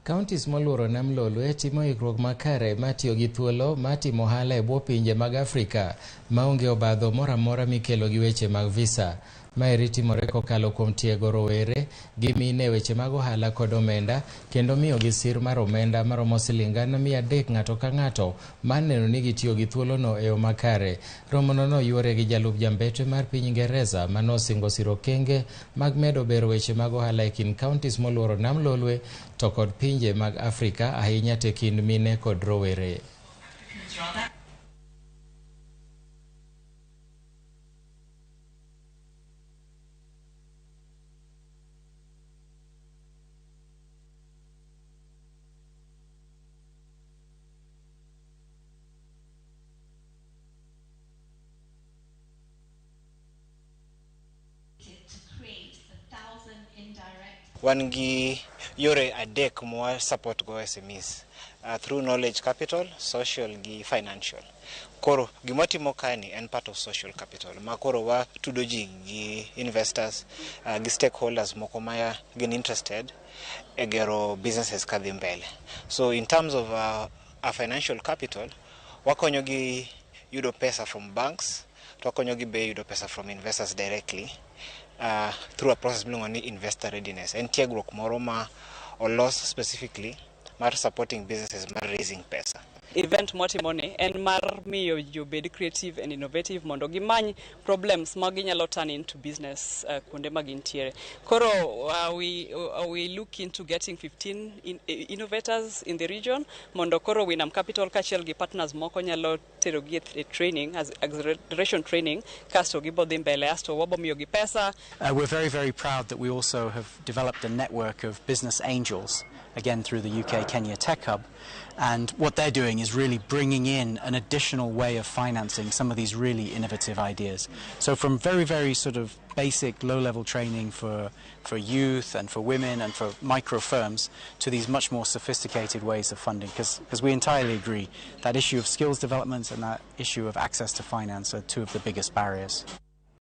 Counties moluoro Nam Lolwe timo ikruok makare mar tiyo gi thuolo mar timo ohala e bwo pinje mag Afrika maonge obadho moro amora mikelo gi weche mag visa. Maeri timore kokalo kuom tiego rowere gi mine e weche mag ohala kod omenda kendo miyogi sir mar omenda maromo siling 300,000 ng'ato ka ng'ato mar neno ni gitiyo gi thuolono e yo makare. Romono noyuore gi jalup jambetre mar piny Ingereza manosingo siro okenge mag medo bero weche mag ohala e kind counties moluoro Nam Lolwe to kod pinje mag Afrika ahinya to e kind mine kod rowere. Wan gi yore adek mwa support go SMEs through knowledge capital, social gi financial. Koro gima watimo kae en part of social capital ma koro watudo ji gi investors gi stakeholders moko ma gin interested e gero businesses kadhi mbele. So in terms of a financial capital, wakonyo gi yudo pesa from banks, to wakonyo gi be yudo pesa from investors directly through a process miluongo ni investor readiness. En tiegruok moro ma olos specifically mar supporting businesses mar raising pesa. Event mwatimoni en mar miyo ji obed creative and innovative mondo gimany problems ma ginyalo turn into business kuonde ma gintiere. Koro we look into getting 15 innovators in the region mondo koro Winam Capital kaachiel gi partners moko nyalo terogi e training as acceleration training kasto gibo dhi mbele asto wabo miyogi pesa. We're very, very proud that we also have developed a network of business angels, again through the UK Kenya Tech Hub. And what they're doing is really bringing in an additional way of financing some of these really innovative ideas. So from very, very sort of basic low-level training for youth and for women and for micro firms to these much more sophisticated ways of funding, because we entirely agree that issue of skills development and that issue of access to finance are two of the biggest barriers.